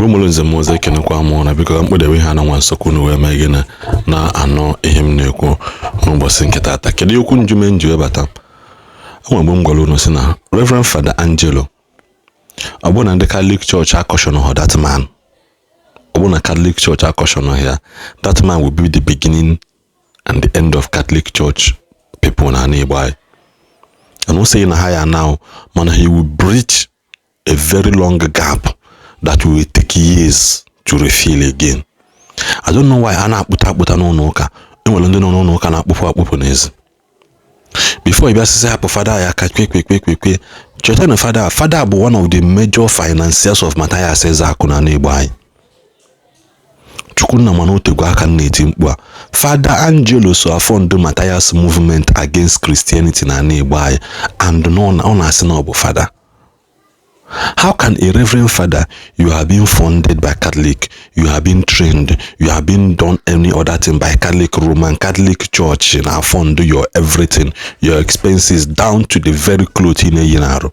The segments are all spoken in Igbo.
Igbo mụrụ nze m ọzọ, ekenekwa m na biko ka mkpụdewe ihe ananwa nsọkwu unu wee mee gịnị na-anụ ihe m na-ekwu n'ụbọchị nke taata. Kedu okwu njume nji webata? Enwere mgbe m gwara unu sị na Reverend Father Angelo, ọ bụrụ na ndị Catholic Church a-caution that man, ọ bụrụ na Catholic Church a-caution ya, that man will be the beginning and the end of Catholic Church people na ala Igbo anyị. I'm not saying na ha ya now, mana he will bridge a very long gap that will take years to refill again. I don't know why a na-akpụta akpụta n'ụlọ ụka. Enwere ndị nọ n'ụlọ ụka na-akpụpụ akpụpụ n'ezi. Before ị bịa sịsị hapụ fada ya aka, kwe kwe kwe kwe kwe, cheta na fada bụ one of the major financiers of Mathias Ezeaku na Igbo anyị. Chukwunna mana otegwu aka na-eti mkpu a. Fada Angelo so a-fund Mathias movement against Christianity na Igbo anyị, and ọ na-asị na ọ bụ fada. How can a reverend father, you have been funded by Catholic, you have been trained, you have been done any other thing by Catholic, Roman Catholic Church na fund your everything, your expenses down to the very cloth ị na-eyi n'arụ?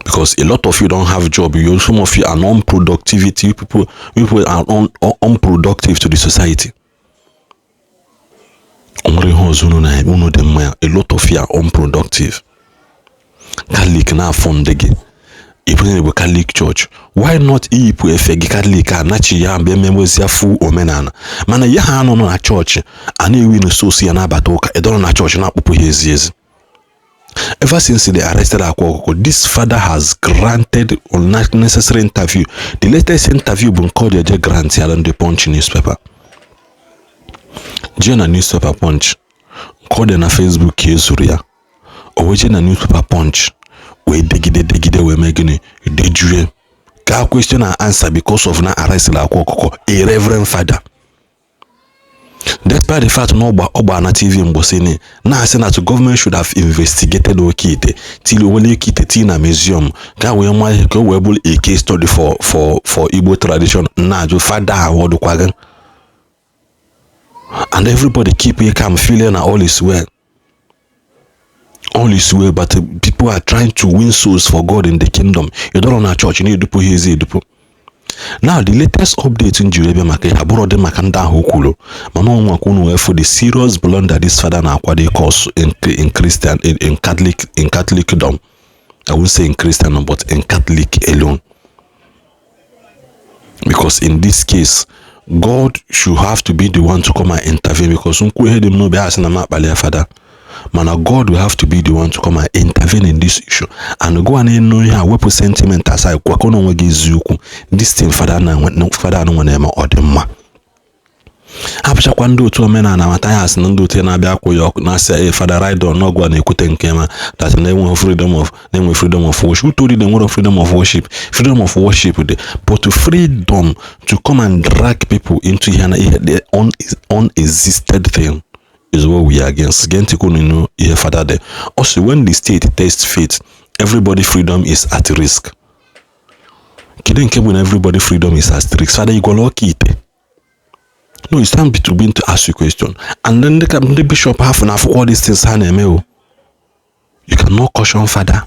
Because a lot of you don't have job, you, some of you are non-productivity people, people are unproductive to the society. O nwere ihe ọzọ unu na unu dị mma ya. A lot of you are unproductive. Catholic na-afọ ndị gị ịbụnye bụ Catholic Church, why not iyipụ efe gị Catholic a nachi ya mgbe ememezia fu omenala? Mana ya ha anọ na chọọchị a na-ewi na sosi ya na-abata ụka ịdọrọ na chọọchị na-akpụpụ ha ezi ezi. Ever since they arrested Akwa Okuko, this father has granted unnecessary interview. The latest interview bụ nke ọ dị eje grant ya ndị Punch newspaper. Jee na newspaper Punch, nke ọ dị na Facebook ka ezuru ya. O wee jee na newspaper Punch wee degide degide wee mee gịnị? Dejue ka question and answer because of na arrest Akwa Okuko, a reverend father, despite the fact na ọgba na TV mgbọsị na-asị na the government should have investigated oke ite till wele oke ite tii na museum ka wee nwa ihe ka o wee bụrụ a case study for Igbo tradition. Na-ajụ fada ahụ ọdụkwa gị, and everybody keep it calm, feeling na all is well, all is well, but people are trying to win souls for God in the kingdom. You don't na church na-edupu ha ezi edupu. Now, the latest update m jiri ebe maka ihe abụrụ dị maka ndị ahụ kwuru, mana ọnwa ka unu wee fụ the serious blunder this father na-akwado cause in Christian, in Catholic, in Catholicdom. I won't say in Christian, but in Catholic alone, because in this case God should have to be the one to come and intervene, because nkwu ihe dị m n'obi asị na m akpali ya fada, mana God will have to be the one to come and intervene in this issue and go and ịnụ ihe a, wepụ sentiment aside, gwakọ na onwe gị eziokwu. This thing fada na fada anụnwa na-eme, ọ dị mma? Hapụchakwa ndị otu omenala Mathias na ndị otu ya na-abịa akwụ ya ọkụ na-asị e fada Rydon n'ọgụ a na-ekwute nke ma that na-enwe freedom of, na-enwe freedom of worship. Who told you na-enwere freedom of worship? Freedom of worship dị, but freedom to come and drag people into ihe na ihe the unexisted thing is what we are against. Gee ntị kwunu nụ ihe fada dị. Also, when the state tests faith, everybody freedom is at risk. Kedu nke bụ na everybody freedom is at risk? Fada igwala ọka ite. No, it's time to begin to ask you question. And then ndị bishop hafụ na akwụkwọ, these things ha na-eme o. You cannot caution father,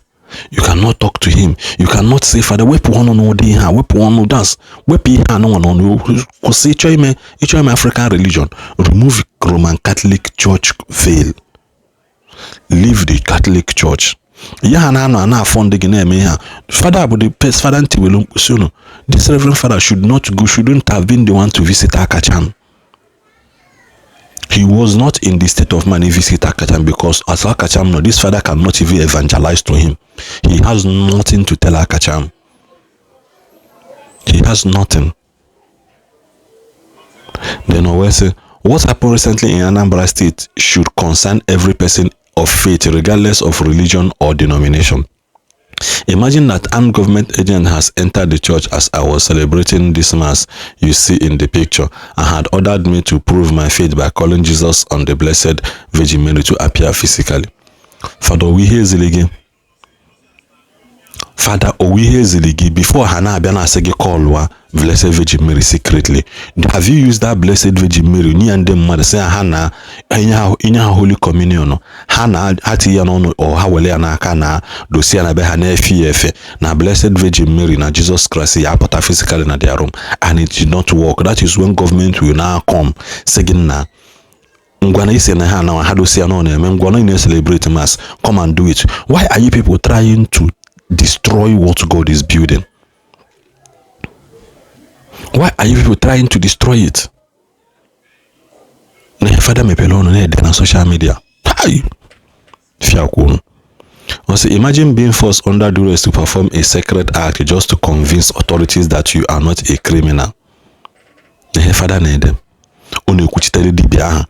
you cannot talk to him, you cannot say, "Father, wepụ ọnụ n'ụdị ihe a, wepụ ọnụ." Das wepụ ihe a nụnwa n'ọnụ, kwụsị ịchọ ime African religion. Remove Roman Catholic Church veil, leave the Catholic Church. Ihe ha na-anọ a na-afọ ndị gị na-eme ihe a. Fada bụ the first fada ntị welu mkpụsị unu. This reverend father should not go, shouldn't have been the one to visit Akacham. He was not in the state of mind to visit Akacham, because as Akacham no, this father cannot even evangelize to him. He has nothing to tell Akacham. He has nothing. Then o wee sị, what happened recently in Anambra State should concern every person of faith, regardless of religion or denomination. Imagine that armed government agent has entered the church as I was celebrating this mass you see in the picture and had ordered me to prove my faith by calling Jesus on the Blessed Virgin Mary to appear physically. Father, we ihe ezili gị. Fada, owu ihe eziri gị before ha na-abịa na-asị gị callụa Blessed Virgin Mary secretly. Have you used that Blessed Virgin Mary nye ya ndị mmadụ, sị ha na inye ha Holy Communion, ha na ha tinye ya n'ọnụ, ọ ha were ya n'aka na dosie ya na be ha na-efe ya efe na Blessed Virgin Mary na Jesus Christ ya apụta physically na their room, and it did not work? That is when government will now come, sị gị na ngwa na isi na ha na ha dosi ya na ọ na-eme ngwa na na-celebrate mass, come and do it. Why are you people trying to destroy what God is building? Why are you people trying to destroy it? Na fada mepere ọnụ na-ede na social media. Hai, fiakwuru. Also, imagine being forced under duress to perform a sacred act just to convince authorities that you are not a criminal. Ihe fada na-ede, ọ na-ekwuchitere dibịa ahụ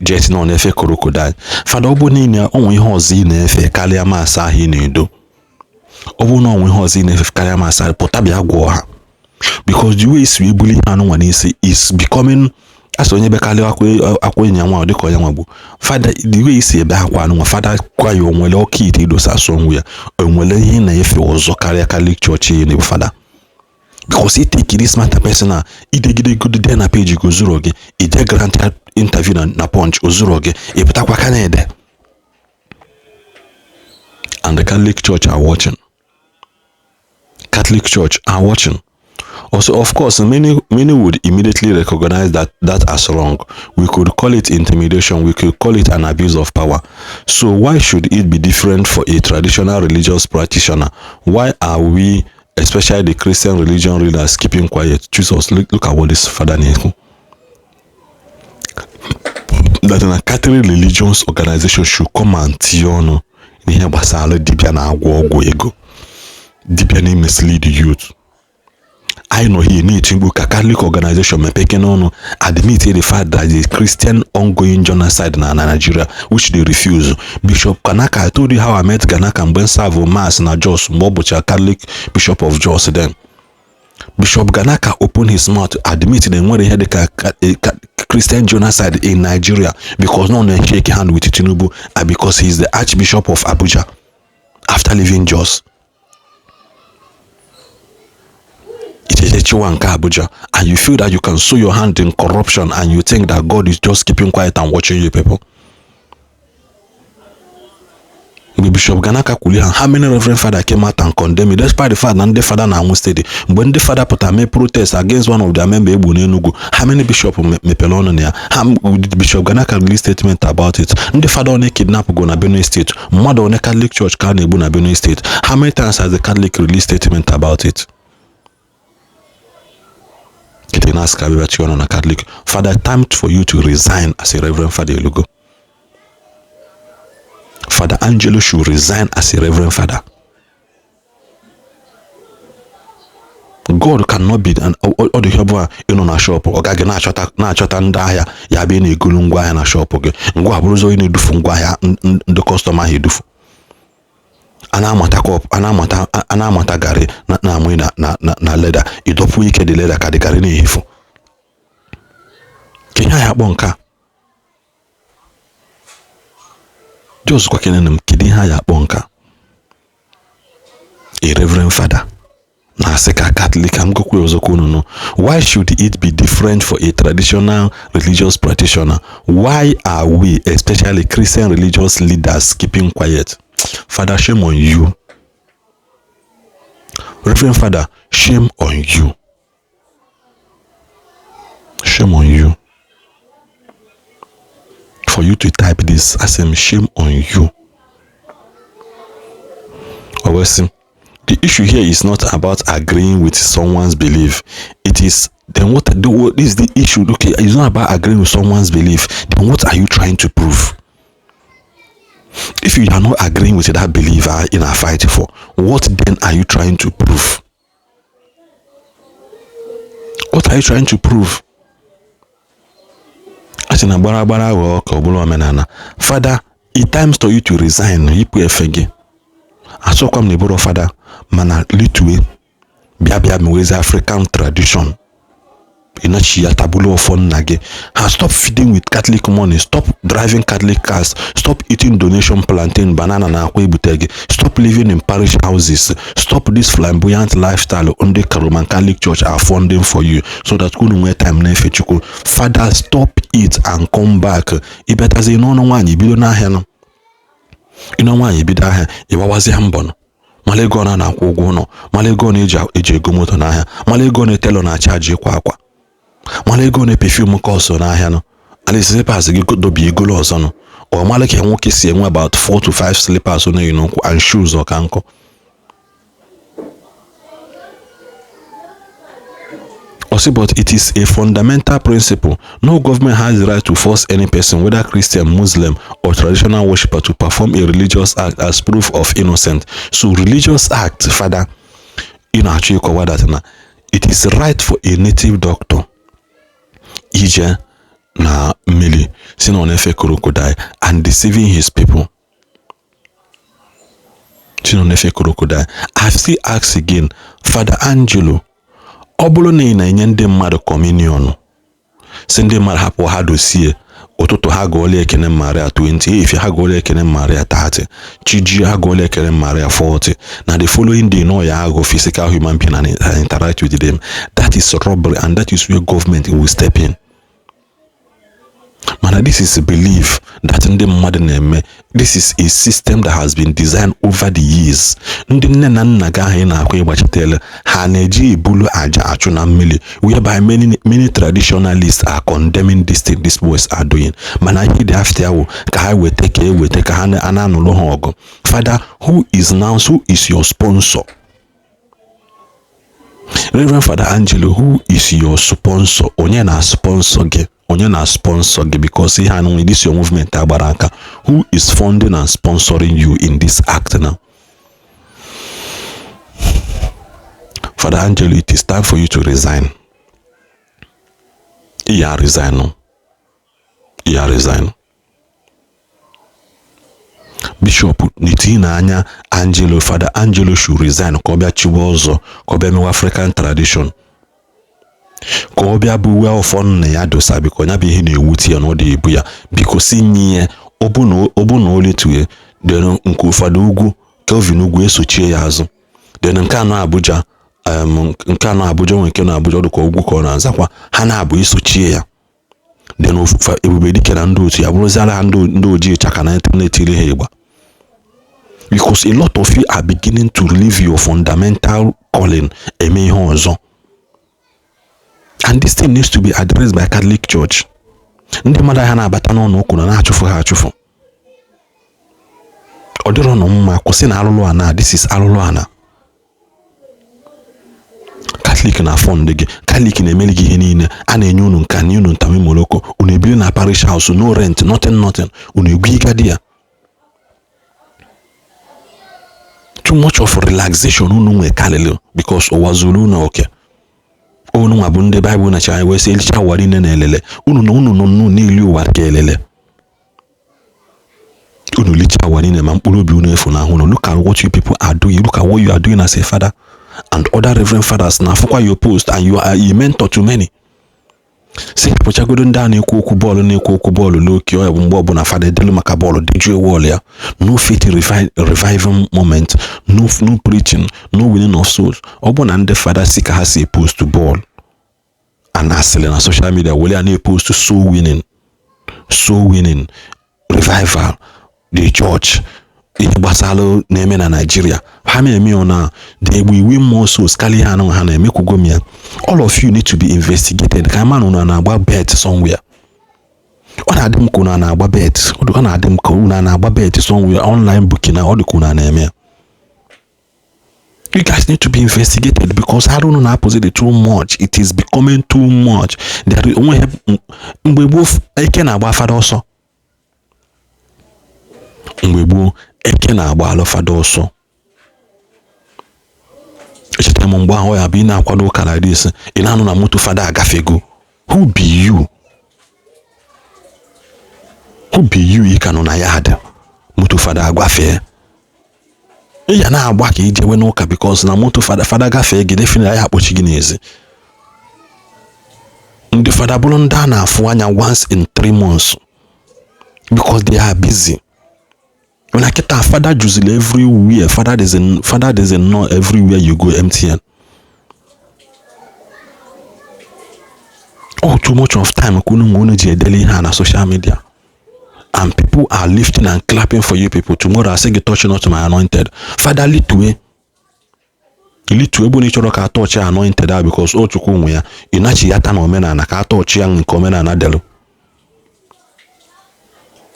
jet na ọ na-efe crocodile. Fada, ọ bụ niile onwe ihe ọzọ ị na-efe karịa mass ahụ ị na-edo? Ọ bụrụ na onwe ihe ọzọ ị na-efe karịa mass ahụ, pụta bịa gwọọ ha, because the way isi ebuli ihe anụnwa n'isi is becoming asị onye bekarị akwa enyi ya nwa dịka onye nwagbu. Fada, the way isi ebe akwa anụnwa, fada, gwa ya, onwere ọka ite idosa asụ onwe ya, onwere ihe ị na-efe ọzọ karịa Catholic Church ị na-ebu, fada? Because i take this matter personal. Idegide gode na page gị, ozuro gị. Ide grant interview na Punch, ozuro gị. Ịpụtakwa ka na-ede, and the Catholic Church are watching. Catholic Church are watching. Also, of course, many many would immediately recognize that as wrong. We could call it intimidation, we could call it an abuse of power. So why should it be different for a traditional religious practitioner? Why are we, especially the Christian religion leaders, keeping quiet? Jesus, look, look at what this father na-ekwu. That na Catholic religious organization should come and tinye ọnụ n'ihe gbasara dibịa na-agwọ ọgwụ ego, dibịa na-emislead the youth. Anyị nọ here na-eti mkpu ka Catholic organization mepeke n'ọnụ, admit the fact that the Christian ongoing genocide na Nigeria, which they refuse. Bishop Kanaka, I told you how I met Kanaka mgbe m serve mass na Jos, mgbe ọ bụcha Catholic Bishop of Jos then. Bishop Ganaka open his mouth, admit na enwere ihe dịka Christian genocide in Nigeria, because no na shake hand with Tinubu and because he is the Archbishop of Abuja after leaving Jos. Ichechechiwa nke Abuja, and you feel that you can sow your hand in corruption, and you think that God is just keeping quiet and watching you people. Mgbe Bishop Ganaka kwuli ha, how many reverend father came out and condemn it, despite the fact na ndị fada na-anwụ steady? Mgbe ndị fada pụtara mee protest against one of their member egbu n'Enugu, how many bishop mepere ọnụ na ya? Ha Bishop Ganaka release statement about it? Ndị fada one kidnap go na Benue State? Mmadụ one Catholic Church ka a na-egbu na Benue State? How many times has the Catholic released statement about it? Kete na ask abịa chi ọnụ na Catholic. Father, time for you to resign as a reverend father elugo. Father Angelo should resign as a reverend father. God cannot be an ọ dị ihe bụ ịnọ na shop ọ gaghị na-achọta ndị ahịa ya bịa na-egolu ngwa ahịa na shop gị, ngwa abụrụzi onye na-edufu ngwa ahịa ndị customer ahụ edufu. A na-amata cup, a na-amata garị na-amụ na leather, ịdọpụ ike dị leather ka dị garị na-ehefu. Ka ihe anyị akpọ nke a, Jos kwa kenene m, kedu ihe anyị akpọ nke a? A reverend father na-asị ka Catholic ka m gụkwa ọzọ ka unu nụ. Why should it be different for a traditional religious practitioner? Why are we, especially Christian religious leaders, keeping quiet? Father, shame on you. Reverend Father, shame on you. Shame on you. For you to type this, I say shame on you. Obviously, the issue here is not about agreeing with someone's belief. It is then what is the issue? Okay, it's not about agreeing with someone's belief. Then what are you trying to prove? If you are not agreeing with that belief in a fight for, what then are you trying to prove? What are you trying to prove? A sị na gbara agbara aghọọ ka ọ bụrụ omenala. Father, it times for you to resign. Yipụ efe gị. Asọkwa m na ịbụrụ fada, mana litue bịa bịa mewezi African tradition. Ịnachi ya tabulu ọfọ nna gị ha. Stop feeding with Catholic money. Stop driving Catholic cars. Stop eating donation plantain, banana na akwa ebute gị. Stop living in parish houses. Stop this flamboyant lifestyle ndị Roman Catholic Church are funding for you so that unu nwee time na-efe Chukwu. Father, stop it and come back. Ịbịatazi n'ọnụ nwaanyị bido n'ahịa nọ ịnọ nwaanyị bido ahịa, ịgbawazie mbọ nọ mala ego na na-akwụ ụgwọ ụlọ, mala ego na eji ego moto n'ahịa, mala ego na tailor na-achaji ịkwa akwa, mala ego na perfume cost n'ahịa nọ ala slippers gị dobi egolo ọzọ nọ. Ọ mala ka nwoke si enwe about 4 to 5 slippers na-eyi n'ụkwụ and shoes ọka nkụ. Osi, but it is a fundamental principle. No government has the right to force any person, whether Christian, Muslim, or traditional worshipper, to perform a religious act as proof of innocence. So religious act, Father, ị na-achọ ịkọwa that na it is right for a native doctor ije na mmiri si na ọ na-efe crocodile and deceiving his people. Si na ọ na-efe crocodile. I still ask again, Father Angelo, ọ bụrụ na ị na-enye ndị mmadụ communion, si ndị mmadụ hapụ ha dosie ụtụtụ, ha gụọla Ekene Maria 20, efi ha gụọla Ekene Maria 30, chiji ha gụọla Ekene Maria 40, na the following day no ya agụ physical human being and interact with them, that is robbery, and that is where government will step in. Mana this is a belief that ndị mmadụ na-eme. This is a system that has been designed over the years. Ndị nne na nna gị ahụ ị na-akwa ịgbachitele ha na-eji ebulu aja achụ na mmiri, whereby many many traditionalists are condemning this thing these boys are doing. Mana ihe dị after wụ ka ha weta ka eweta ka ha na-anụlụ ha ọgụ. Father, who is now, who is your sponsor? Reverend Father Angelo, who is your sponsor? Onye na-sponsor gị? Onye na-sponsor gị? Because ihe anụnwe, this your movement agbara aka. Who is funding and sponsoring you in this act now? Father Angelo, it is time for you to resign. Ya resign. Ya resign. Bishop n'etinye n'anya Angelo, Father Angelo should resign ka ọ bịa chiwe ọzọ, ka ọ bịa mewe African tradition, ka ọ bịa bụ uwe ọfọ nna ya dosa, biko ya bụ ihe na-ewute ya na ọ dị ebu ya, biko si nye ya ọbụ na oletue den nke ụfọdụ ugwu Kelvin Ugwu esochie ya azụ, den nke anọ Abuja, nke anọ Abuja nwe nke nọ Abuja, ọ dịka ugwu ka ọ na-azakwa, ha na-abụ esochie ya, den Ebube Dike na ndị otu ya bụrụziara ha ndị ojii chaka na na-etiri ha ịgba. Because a lot of you are beginning to leave your fundamental calling eme ihe ọzọ, and this thing needs to be addressed by Catholic Church. Ndị mmadụ ha na-abata n'ụlọ ụkwụ na na-achụfụ ha achụfụ, ọ dịrọ nọ mma. Kwụsị na alụlụ ana. This is alụlụ ana. Catholic na fund gị, Catholic na-emeli gị ihe niile a na-enye unu, nka na unu ntami moloko, unu ebiri na parish house, no rent, nothing nothing, unu egwu igadi ya. Too much of relaxation unu nwe karịrị because ụwa zuru unu oke. Unu nwa bụ ndị Baịbụl na anyị wee sị elicha ụwa niile na-elele unu na unu nọ nnụ n'ili ụwa ka elele unu licha ụwa niile, ma mkpụrụ obi unu efu n'ahụ unu. Look at what you people are doing. Look at what you are doing as a father and other reverend fathers na afụkwa your post, and you are a mentor to many. Si hapụchagodo ndị a na-ekwu okwu bọọlụ, na-ekwu okwu bọọlụ n'oke ọ bụ mgbe ọbụla fada edelu maka bọọlụ dejuo wọl ya. No faith reviving moment, no preaching, no winning of souls. Ọ bụ na ndị fada si ka ha si post bọọlụ and asịrị na social media were ya na-epost soul winning, soul winning, revival, the church, ihe gbasara na-eme na Nigeria ha na-eme na they will win more souls karịa ihe anụ ha na-emekwugo m ya. All of you need to be investigated ka ama na unu na-agba bet somewhere. Ọ na-adị m ka unu na-agba bet, ọ na-adị m ka unu na-agba bet somewhere, online booking na ọ dị ka unu na-eme ya. You guys need to be investigated because arụ unu na-apụzi dị too much. It is becoming too much. There onwe mgbe gboo eke na-agba fada ọsọ, mgbe gboo eke na-agba alụ fada ọsọ. Echetara m mgbe ahụ ya bụ ị na-akwado ụka like this, ị na-anụ na moto fada agafego. Who be you? Who be you? Ị ka nọ na yard, moto fada agafee, ị ya na-agba ka ijewe n'ụka because na moto fada fada gafee gị, definitely ya akpọchi gị n'ezi. Ndị fada bụrụ ndị a na-afụ anya once in 3 months because they are busy. Mana kịta, fada juzili everywhere. Fada dịzi nnọọ everywhere you go. MTN, oh, too much of time ka unu nwe unu ji edele ihe a na social media, and people are lifting and clapping for you people. Tomorrow asị gị, "Touch not my anointed." Fada, litue, litue ebe ị chọrọ ka atọchị anointed a, because o Chukwu nwe ya. Ị nachi ya ta na omenala ka atọchị ya nke omenala delu,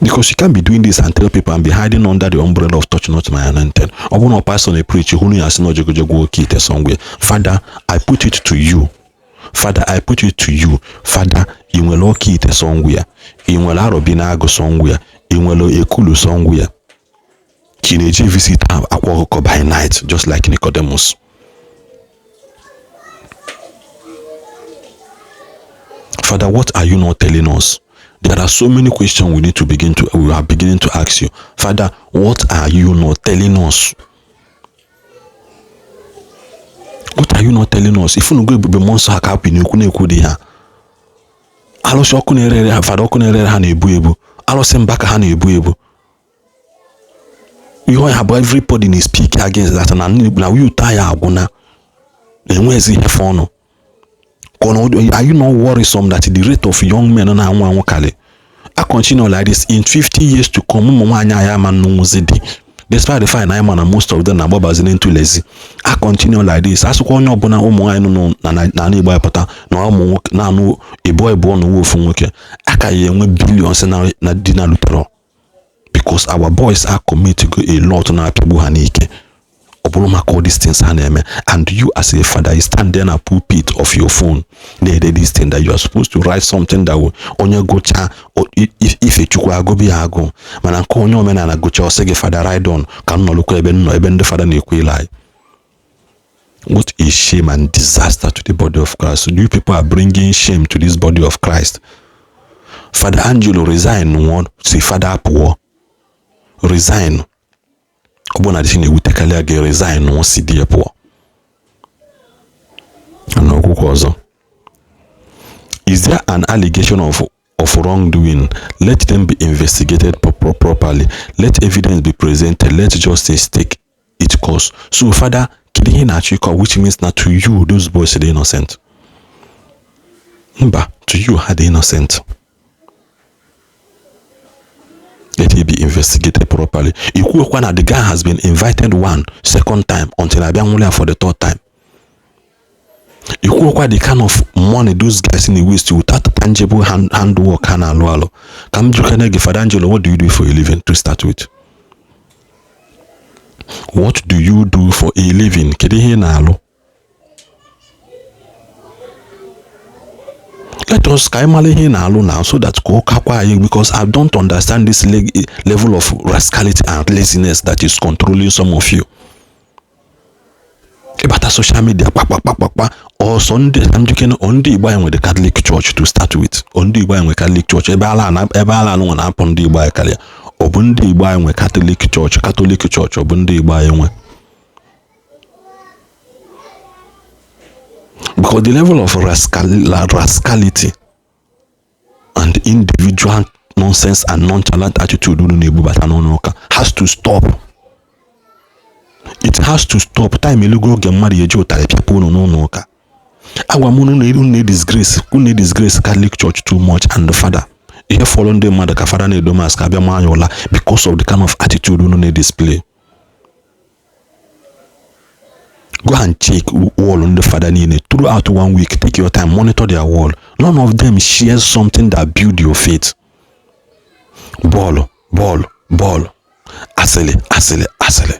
because you can't be doing this and tell people and be hiding under the umbrella of "Touch not my anointed." Ọ bụrụ na pastor na-preach hụrụ ya, asị na ojegojegwu oke ite somewhere. Father, I put it to you. Father, I put it to you. Father, ị nwere oke ite somewhere? Ị nwere arọbi na-agụ somewhere? Ị nwere ekulu somewhere? Ka ị na-eje visit akwa ọkụkọ by night, just like Nicodemus? Father, what are you not telling us? There are so many questions we are beginning to ask you. Father, what are you not telling us? What are you not telling us? If unu go ebube mmụọ nsọ ha ka apụ na-ekwu na-ekwu dị ha alụsị ọkụ na-ere ha, fada ọkụ na-ere ha na-ebu ebu alụsị mba ka ha na-ebu ebu ihe ha bụ. Everybody na speak against that na youth ya agwụna na-enwezi ihe fọ ọnụ. Are you not worrisome that the rate of young men na-anwụ anwụ karị a continue like this, in 50 years to come, ụmụ nwaanyị anyị ama nnụnwụzi dị, despite the fact na anyị ma na most of them na-agbabazi into lazy? A continue like this, asịkwa onye ọbụla ụmụ nwaanyị nọ na Igbo apụta na ụmụ nwoke na-anụ ịbụọ ịbụọ na uwe ofu nwoke, aka ya enwe billions na di na lutero, because our boys are committing a lot na-apịagbu ha n'ike. Ọ bụrụ maka all these things ha na-eme, and you as a father, you stand there na pulpit of your phone na-ede this thing that you are supposed to write, something that will onye gụchaa ife Chukwu agụbi ya agụ, mana nke onye omenala gụchaa, ọ sị gị, "Fada, ride on ka m nọlụkwa ebe m nọ, ebe ndị fada na-ekwu ile anyị." What a shame and disaster to the body of Christ. You people are bringing shame to this body of Christ. Father Angelo, resign nwụọ si fada pụọ, resign. Ọ bụrụ na dị na-ewutekarị gị, resign nwụọ si di ya pụọ. Na okwukwe ọzọ, is there an allegation of wrongdoing? Let them be investigated properly. Let evidence be presented. Let justice take its course. So father, kedu ihe na-achọ ịkọ? Which means na to you, those boys dị innocent. Mba, to you, ha dị innocent. Let it be investigated properly. Ikwuokwa na the guy has been invited one second time until abịa nwụrụ ya for the third time. Ikwuokwa the kind of money those guys in waste without tangible handwork ha na-alụ alụ. Ka m jụkene gị, Father Angelo, what do you do for a living to start with? What do you do for a living? Kedu ihe ị na-alụ? Let us ka anyị mara ihe ị na-alụ now, so that ka ụka kwa anyị, because I don't understand this level of rascality and laziness that is controlling some of you. Ịbata social media, kpakpakpakpakpa ọsọ ndị njikere. Ndị Igbo anyị nwere Catholic Church to start with? Ndị Igbo anyị nwe Catholic Church? Ebe ala anụnwa na-apụ ndị Igbo anyị karịa. Ọ bụ ndị Igbo anyị nwe Catholic Church? Catholic Church, ọ bụ ndị Igbo anyị nwe? Because the level of rascality and individual nonsense and nonchalant attitude unu na-ebubata n'ụlọ ụka has to stop. It has to stop. Time elugo oge mmadụ eji ụtarị pịapụ unu n'ụlọ ụka. Agwa m unu na unu na-disgrace, unu na-disgrace Catholic Church too much. And the father, ihe fọrọ ndị mmadụ ka fada na-edo mask abịa maa anya ụla because of the kind of attitude unu na-display. Go and check wall ndị fada niile throughout one week. Take your time, monitor their wall. None of them shares something that build your faith. Bọọlụ, bọọlụ, bọọlụ, asịlị, asịlị, asịlị,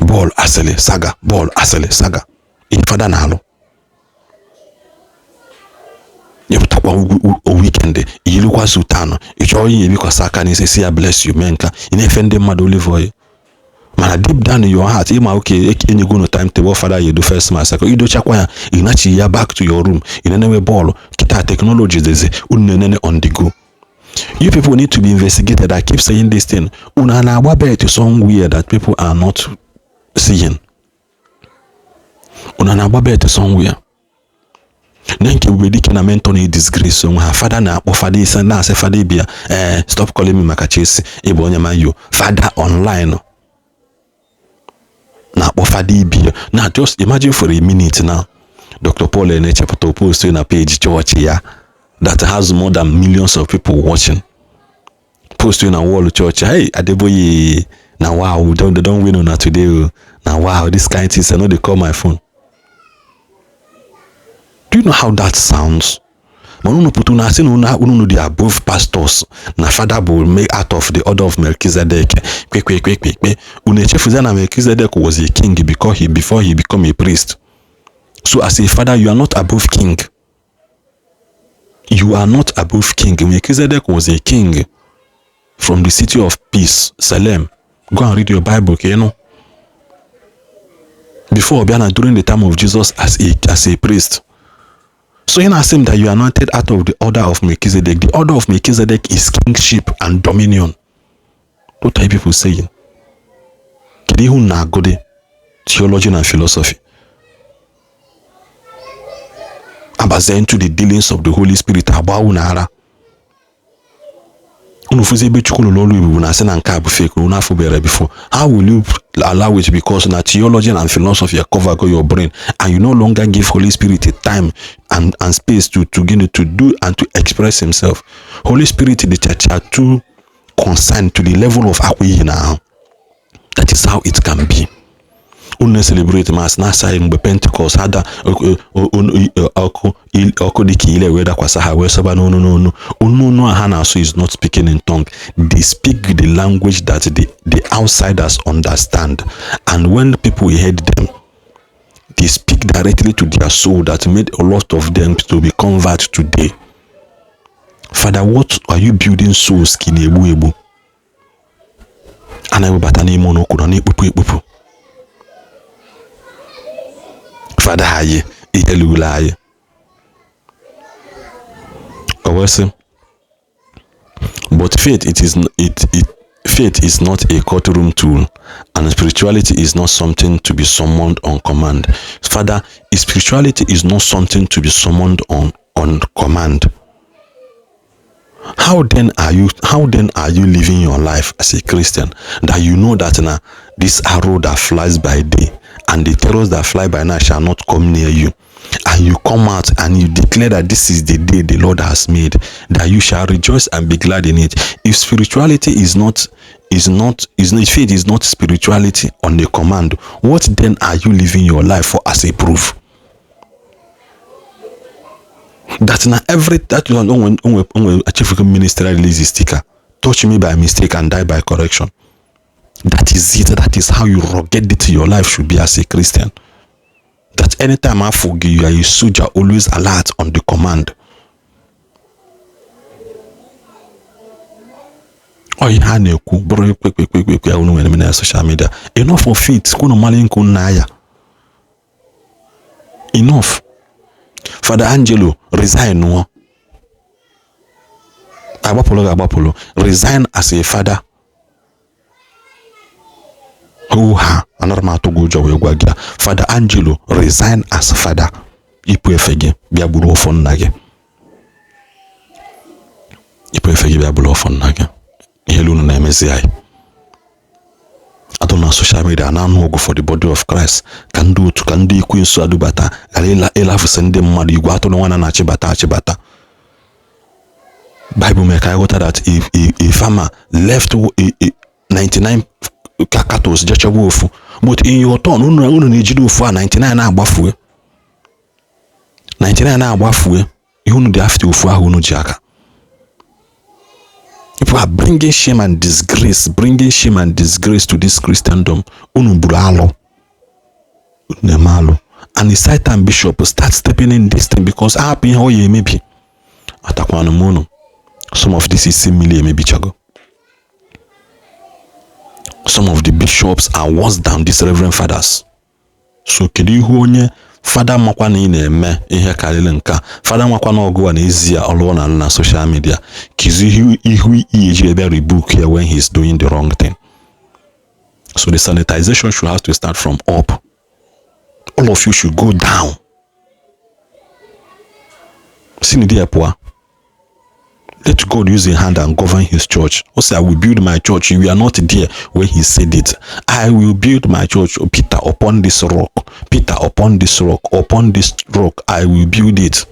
bọọlụ, asịlị, saga, bọọlụ, asịlị, saga. Ihe fada na-alụ, ịpụtakwa weekend, iyirikwa sutanụ, ị chọrọ ihe ebikwasị aka n'isi, si ya "Bless you." Mee nka ị na-efe ndị mmadụ olive oil, mana deep down in your heart, ịma oke enyego unu timetable. Fada ya edo first mass, idochakwa ya, ị nachi ya back to your room, ị na-enewe bọọlụ. Kịta technology dịzi, unu na-enene on the go. You people need to be investigated. I keep saying this thing. Unu a na-agba bet somewhere that people are not seeing? Unu a na-agba bet somewhere? Na nke Ebubedike na mentor na disgrace onwe ha. Fada na-akpọ fada ise na-asị fada ibia, ee, "Stop calling me maka Chelsea, ịbụ onye Man U." Fada online na-akpọ fada ibia na. Just imagine for a minute now, Dr. Paul Enechepụta post na page chọọchị ya that has more than millions of people watching, post na wall church, "Hey, Adeboye, na wow, they don win una today o. Na wow, this kind things, I no dey call my phone." Do you know how that sounds? Mana unu pụta, unu asị na unu dị above pastors, na fada bụ made out of the order of Melchizedek. Kpekpekpekpekpe, unu echefuza na Melchizedek was a king because he before he become a priest. So as a father, you are not above king. You are not above king. Melchizedek was a king from the city of peace, Salem. Go and read your Bible ka ị nụ. Before bịa na during the time of Jesus as a priest. So ị na-asị m that you are anointed out of the order of Melchizedek. The order of Melchizedek is kingship and dominion. What are you people saying? Kedu ihe unu na-agụdị? Theology and philosophy abazie into the dealings of the Holy Spirit, agba unu ara. Unu fụzi ebe Chukwu lụrụ ọrụ ebube na asị na nke a bụ fake, unu afụbere before. How will you allow it? Because na theology and philosophy cover go your brain and you no longer give Holy Spirit a time and space to get to do and to express himself. Holy Spirit dị chacha too concerned to the level of akwa iyi na ahụ. That is how it can be. Unu celebrate mass na-asaghị mgbe Pentecost ha da ọkụ, ọkụ dịka ile wee dakwasa ha, wee sọba n'onu n'onu onu onu a ha na-asụ is not speaking in tongue. They speak the language that the outsiders understand, and when people heard them, they speak directly to their soul. That made a lot of them to be convert today. Father, what are you building? Souls ka ị na-egbu egbu a na-ewebata n'ime ụlọ ụkwụ na na-ekpupụ ekpupụ. Fada anyị, ihe lule anyị. O wee sị, "But faith it is it, it faith is not a courtroom tool, and spirituality is not something to be summoned on command." Father, spirituality is not something to be summoned on command. How then are you living your life as a Christian, that you know that now this arrow that flies by day and the terrors that fly by night shall not come near you, and you come out and you declare that this is the day the Lord has made, that you shall rejoice and be glad in it? If spirituality is not, faith is not spirituality on the command, what then are you living your life for as a proof that na every that one onwe onwe onwe achieve ministry release sticker, "Touch me by mistake and die by correction"? That is it. That is how you rugged it your life should be as a Christian, that anytime I forgive you, are a soldier always alert on the command. Ọ ihe a na-ekwu bụrụ ekpekpekpekpe unu nwere na social media. Enough of it. Kwunu mara nke unu na-aya. Enough. Father Angelo, resign nụọ. Agbapụlụ gị agbapụlụ. Resign as a father. Hoo ha, anara m atụ gị ụjọ wee gwa gị ya. Father Angelo, resign as father. Ịpụ efe gị bịa gburu ọfọ nna gị. Ịpụ efe gị bịa gburu ọfọ nna gị. Ihe unu na-emezi anyị adọ na social media na-anụ ọgụ for the body of Christ, ka ndị otu ka ndị ekwensu adubata ghara ịlafụsị ndị mmadụ igwe atụrụ nwana na-achịbata achịbata. Bible mere ka anyị ghọta that if a farmer left a 99 cattle jechegbu ofu, but in your turn, unu na-ejide ofu a, 99 na-agbafue, 99 na-agbafue. Ihe unu dị after ofu ahụ unu ji aka. People are bringing shame and disgrace, bringing shame and disgrace to this Christendom. Unu buru alụ, unu na-eme alụ, and the Satan bishop start stepping in this thing because ahapụ ihe ọ ya emebi. Atakwanụ m unu. Some of this isi mmiri emebichago. Some of the bishops are worse than these reverend fathers. So kedu ihu onye fada makwa na ị na-eme ihe karịrị nke a? Fada makwa na ọgụ a n'ezie ọlụọ na na social media kizu ihu ihu ihe ebe rebuke ya when he's doing the wrong thing. So the sanitization should have to start from up. All of you should go down. Si na ya pụọ. Let God use a hand and govern his church. O say, "I will build my church." You are not there when he said it. "I will build my church." Peter, upon this rock. Peter, upon this rock. Upon this rock, I will build it.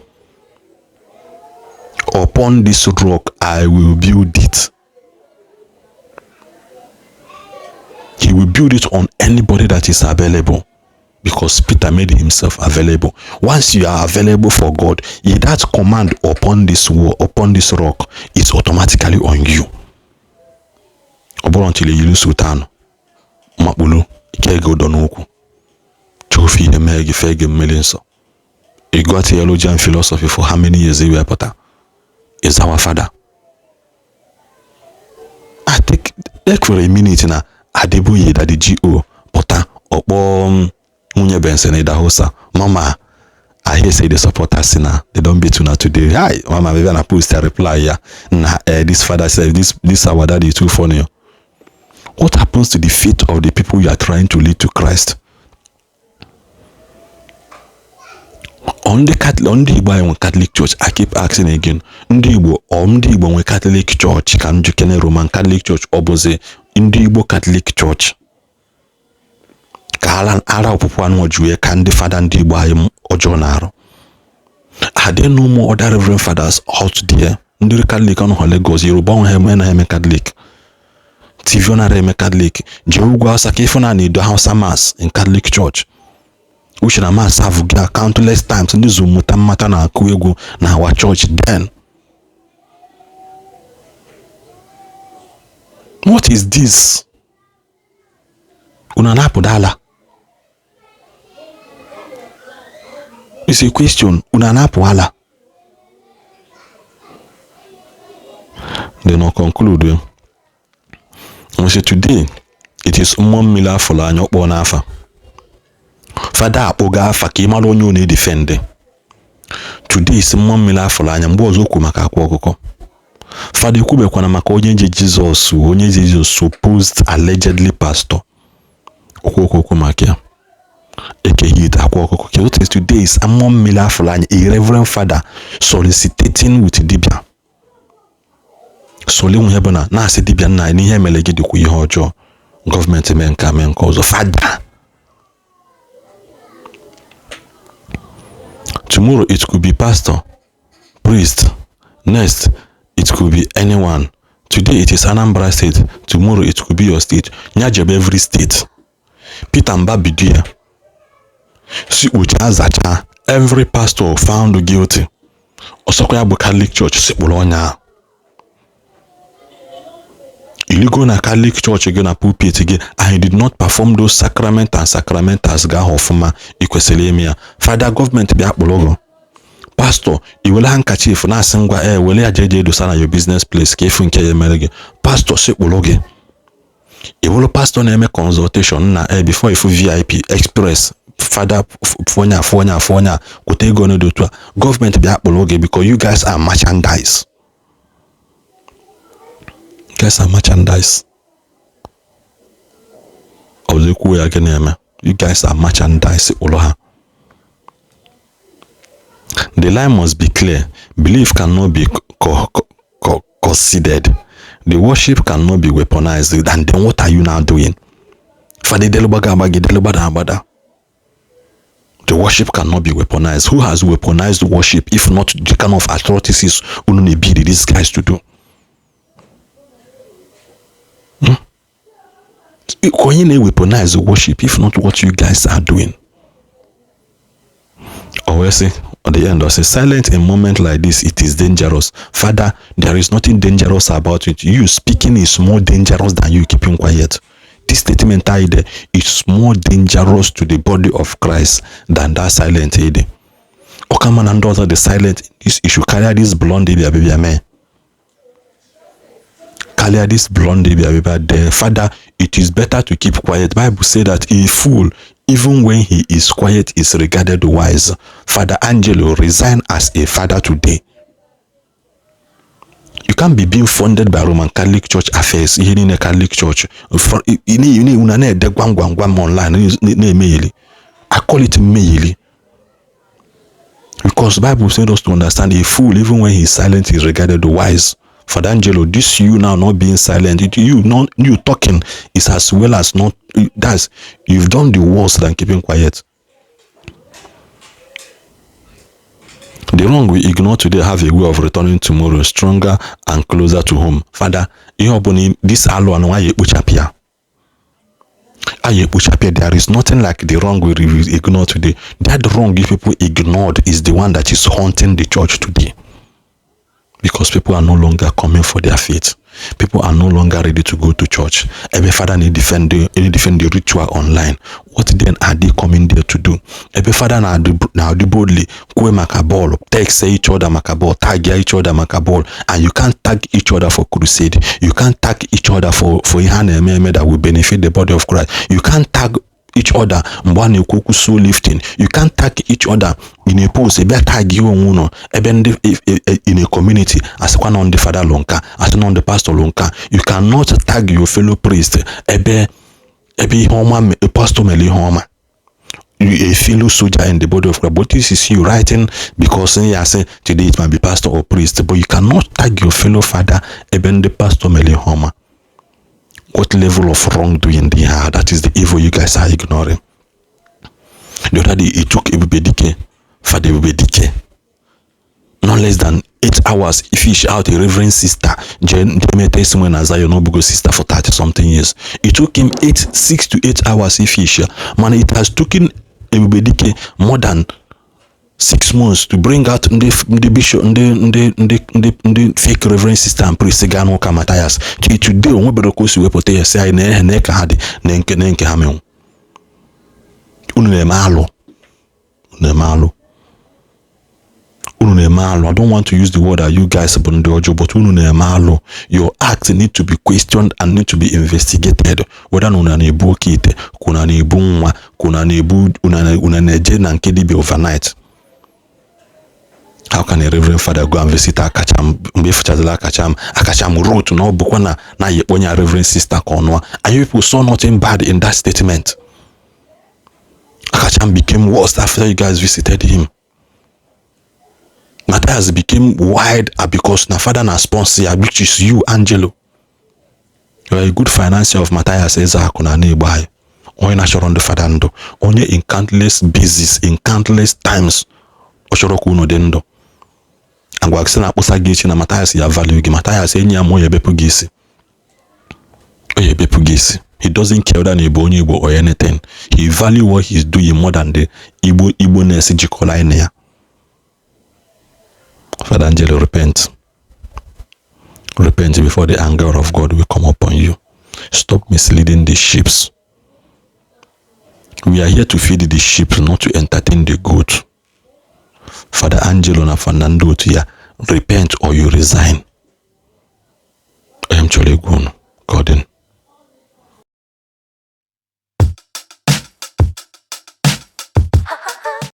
Upon this rock, I will build it. He will build it on anybody that is available, because Peter made himself available. Once you are available for God, that command "upon this wall, upon this rock" is automatically on you. Ọ bụrụ until yiri sultan makpulu ike gị ụdọ n'ukwu, chọọ ofe ihe mee gị, fee gị mmiri nsọ. Ị gụọ theology and philosophy for how many years, i wepụta is our father. I take for a minute na Adeboye that the GO pụta ọkpọ nwunye Benson Idahosa, "Mama, I hear say the supporters na they don beat una today. Hi, mama." Maybe na post a reply ya na this father said this our daddy too funny. What happens to the faith of the people you are trying to lead to Christ? On the Catholic, ndị Igbo anyị nwe Catholic Church. I keep asking again, ndị Igbo, ọ ndị Igbo nwe Catholic Church? Ka m jukene, Roman Catholic Church, ọ bụzi ndị Igbo Catholic Church? Ka ara ara ọpụpụ anụ juo ka ndị fada ndị Igbo anyị ọjọọ na-arụ. Are there no more other reverend fathers out there? Ndị Catholic ọnụ ha Lagos, Yoruba ọnụ ha eme na eme Catholic TV, ọ nara eme Catholic. Jee ugwu Hausa ka ịfụ na na-edo Hausa Mass in Catholic Church, uche na mass have ga countless times. Ndị zụmụta mmata na-akụ egwu na our church. Then what is this? Unu na-apụdala? It's a question. Unu na-apụ ala? Then I'll conclude. We say today it is mmụọ mmiri afọrọ anya ọkpọ n'afa. Fada akpọga afa ka ị mara onye ọ na-edefend. Today is mmụọ mmiri afọrọ anya. Mgbe ọzọ okwu maka akwa ọkụkọ. Fada ekwubekwana maka onye ji Jizọs, onye ji Jizọs, supposed allegedly pastor. Okwu okwu okwu maka ya. Ekeghị ite akwa ọkụkọ. What is today is mmụọ mmiri afọrọ anya, a reverend father soliciting with dibia. Soli nwe bụ na na-asị dibia nna n'ihe mere gị dịkwa ihe ọjọọ. Gọọmenti mee nke mee nke ọzọ. Fada, tomorrow it could be pastor, priest, next it could be anyone. Today it is Anambra State, tomorrow it could be your state. Nya jebe every state. Peter Mba bido ya si kpochaa zachaa. Every pastor found guilty, ọsọkwa ya bụ Catholic Church, si kpụrụ ọnya ahụ. Iligo na Catholic Church gị na pulpit gị and you did not perform those sacrament and sacramentals ga ahụ ọfụma ị kwesịrị ime ya. Fada, gọọmenti bịa kpụrụ gị. Pastọ, i were handkerchief na-asị ngwa e were ya jee jee dosa na your business place ka efu nke ya mere gị. Pastọ, si kpụrụ gị. Ị bụrụ pastọ na-eme consultation na e before ifu VIP express, fada fụ onye afụ onye afụ onye a kwụta ego n'ụdị otu a, gọọmenti bịa kpụrụ gị, because you guys are merchandise. You guys are merchandise. Ọzọ ekwuo ya, gịnị eme? You guys are merchandise. Ụlọ ha. The line must be clear. Belief cannot be considered. The worship cannot be weaponized. And then what are you now doing? Fada delugbaga agbagi delugbada agbada. The worship cannot be weaponized. Who has weaponized worship if not the kind of atrocities unu na-ebiri these guys to do? Hmm? Onye na-weaponize worship if not what you guys are doing? Or say at the end, I say silent in moment like this, it is dangerous. Father, there is nothing dangerous about it. You speaking is more dangerous than you keeping quiet. This statement there is more dangerous to the body of Christ than that silent ede. Ọkama na ndị ọzọ the silent this issue karịa this blonde bịa bịa mee. Karịa this blonde bịa bịa the father, it is better to keep quiet. Bible say that a fool, even when he is quiet, is regarded wise. Father Angelo, resign as a father today. You can't be being funded by Roman Catholic Church affairs. Ihe niile Catholic Church unu na-ede gwam gwam gwam online na-emegheli. I call it mmegheli. Because Bible send us to understand, a fool, even when he's silent, is regarded wise. Father Angelo, this you now not being silent, you not you talking is as well as not. That's, you've done the worst than keeping quiet. The wrong we ignore today have a way of returning tomorrow, stronger and closer to home. Father, ihe ọbụla this alụ anụ anyị ekpochapụ ya, anyị ekpochapụ ya. There is nothing like the wrong we ignore today. That wrong you people ignored is the one that is haunting the church today, because people are no longer coming for their faith. People are no longer ready to go to church. Ebe father na defend the ritual online, what then are they coming there to do? Ebe father na-adị boldly kwue maka bọọlụ, text each other maka bọọlụ, tag each other maka bọọlụ, and you can't tag each other for crusade, you can't tag each other for ihe a na-eme eme that will benefit the body of Christ, you can't tag each other mgbe a na-ekwu okwu soul lifting, you can't tag each other in a post ebe tag onwe unu, ebe ndị in a community asịkwa na ndị fada lụ nka, asị na ndị pastor lụ nka. You cannot tag your fellow priest ebe ihe ọma, pastor mere ihe ọma, a fellow soldier in the body of Christ. But this is you writing because ya say today it might be pastor or priest, but you cannot tag your fellow father ebe ndị pastor mere ihe ọma. What level of wrongdoing they are? That is the evil you guys are ignoring. The other day, it took Ebubedike, Father Ebubedike, not less than 8 hours fish out a reverend sister jeme testimony na Zion Obugo sister for 30 something years. It took him 8, 6 to 8 hours fish. Man, it has taken Ebubedike more than 6 months to bring out ndị bishop, ndị fake reverend sister and priest gaa n'ụka Matthias. Till today, o nwebere ka o si wepụta ya sị anyị na ehe na ka ha dị na nke ha menwu. Unu na-eme alụ, unu na-eme alụ, unu na-eme alụ. I don't want to use the word that you guys bụ ndị ọjọọ, but unu na-eme alụ. Your act need to be questioned and need to be investigated, whether na unu na-ebu oke ite, ka unu na-ebu nwa, ka unu na-ebu, unu na-eje na nke dibia overnight. How can a reverend father go and visit Akacham mgbe ịfụchazila Akacham? Akacham wrote na ọ bụkwa na ya onye reverend sister ka ọ nụọ, and you people saw nothing bad in that statement. Akacham became worse after you guys visited him. Matthias became wide because na father na sponsor ya, which is you, Angelo. You are a good financier of Matthias Ezeaku na Igbo anyị, onye na-achọrọ ndị fada ndụ, onye in countless basis, in countless times, ọ chọrọ ka unu dị ndụ. Agwa gị sị na akpụsa gị echi na Matthias ya value gị. Matthias enyi ya ma ọ ebepụ gị isi, ọ ya ebepụ gị isi. He doesn't care whether na ịbụ onye Igbo or anything. He value what he's doing more than the Igbo Igbo-ness jikọrọ anyị na ya. Father Angelo, repent. Repent before the anger of God will come upon you. Stop misleading the sheep. We are here to feed the sheep, not to entertain the goat. Father Angelo na Fernando otu ya, repent or you resign. M chọrọ egwu unu.